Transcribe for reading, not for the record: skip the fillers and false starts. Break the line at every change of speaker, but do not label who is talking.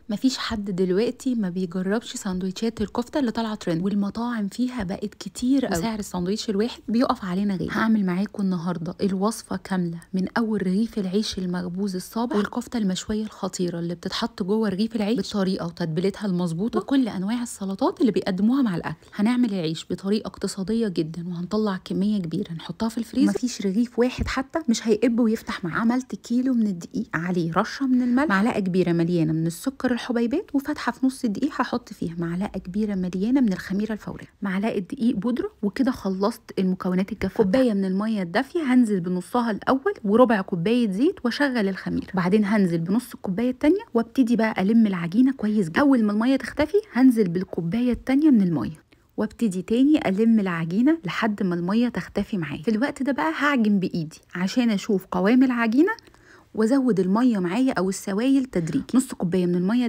مفيش حد دلوقتي ما بيجربش سندوتشات الكفتة اللي طالعه ترند، والمطاعم فيها بقت كتير قوي، وسعر الساندوتش الواحد بيقف علينا غالي. هعمل معاكم النهارده الوصفة كاملة من اول رغيف العيش المخبوز الصابح والكفته المشويه الخطيرة اللي بتتحط جوه رغيف العيش بالطريقة وتتبيلتها المظبوطه وكل انواع السلطات اللي بيقدموها مع الاكل. هنعمل العيش بطريقة اقتصادية جدا وهنطلع كمية كبيرة نحطها في الفريزر، مفيش رغيف واحد حتى مش هيقب ويفتح معانا. عملت كيلو من الدقيق عليه رشه من الملح، معلقه كبيرة مليانة من السكر الحبيبات، وفتحه في نص الدقيق هحط فيها معلقه كبيرة مليانة من الخميره الفورية، معلقه دقيق بودره. وكده خلصت المكونات الجافه. كوباية من المية الدافيه هنزل بنصها الاول، وربع كوباية زيت، واشغل الخميره. بعدين هنزل بنص الكوباية الثانية وابتدي بقى الم العجينة كويس جدا. اول ما المية تختفي هنزل بالكوبايه الثانية من المية وابتدي تاني الم العجينة لحد ما المية تختفي معايا. في الوقت ده بقى هعجن بايدي عشان اشوف قوام العجينة وازود المية معايا او السوائل تدريجي. نص كوباية من المية